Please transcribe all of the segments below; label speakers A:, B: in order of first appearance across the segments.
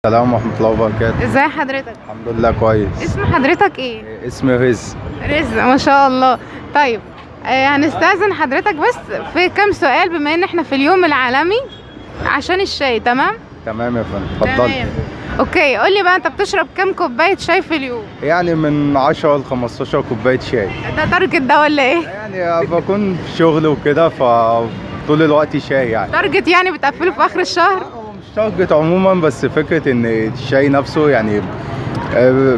A: السلام ورحمة الله وبركاته.
B: ازي حضرتك؟
A: الحمد لله كويس.
B: اسم حضرتك ايه؟
A: اسمي رزق.
B: رزق، ما شاء الله. طيب هنستأذن حضرتك بس في كام سؤال، بما ان احنا في اليوم العالمي عشان الشاي. تمام؟
A: تمام يا فندم، اتفضلي.
B: تمام. okay، قول لي بقى انت بتشرب كام كوباية شاي في اليوم؟
A: يعني من 10 ل 15 كوباية شاي.
B: ده target ده ولا ايه؟
A: يعني بكون في شغل وكده، فطول الوقت شاي يعني.
B: target يعني بتقفله في اخر الشهر؟
A: مش target عموما، بس فكرة ان الشاي نفسه يعني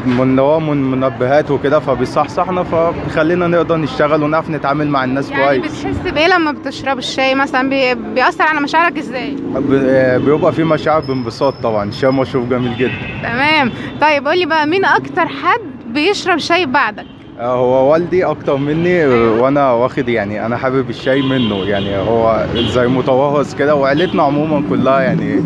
A: من هو من منبهات وكده، فبيصحصحنا فبيخلينا نقدر نشتغل ونعرف نتعامل مع الناس
B: يعني
A: كويس.
B: بتحس بايه لما بتشرب الشاي مثلا؟ بيأثر على مشاعرك ازاي؟
A: بيبقى في مشاعر بانبساط طبعا، الشاي مشروب جميل جدا.
B: تمام. طيب قولي بقى، مين اكتر حد بيشرب شاي بعدك؟
A: هو والدي اكتر مني، وانا واخد يعني انا حابب الشاي منه، يعني هو زي متوهج كده، وعيلتنا عموما كلها يعني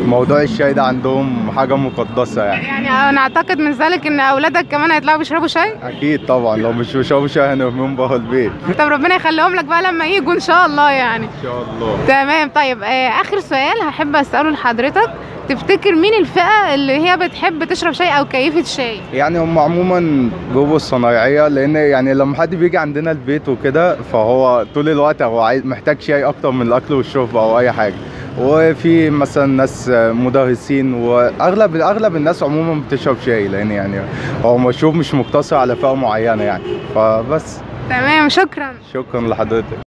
A: موضوع الشاي ده عندهم حاجة مقدسة يعني.
B: يعني انا اعتقد من ذلك ان اولادك كمان هيطلعوا بيشربوا شاي؟
A: اكيد طبعا، لو مش بيشربوا شاي هنرميهم بره البيت.
B: طب ربنا يخليهم لك بقى لما يجوا ان شاء الله يعني.
A: ان شاء الله.
B: تمام. طيب اخر سؤال هحب اساله لحضرتك، تفتكر مين الفئة اللي هي بتحب تشرب شاي أو كيفة شاي؟
A: يعني هم عموما بيبقوا الصنايعية، لأن يعني لما حد بيجي عندنا البيت وكده فهو طول الوقت هو عايز محتاج شاي أكتر من الأكل والشرب أو أي حاجة. وفي مثلا ناس مدرسين، وأغلب الناس عموما بتشرب شاي، لأن يعني هو مشروب مش مقتصر على فئة معينة يعني. فبس.
B: تمام، شكرا.
A: شكرا لحضرتك.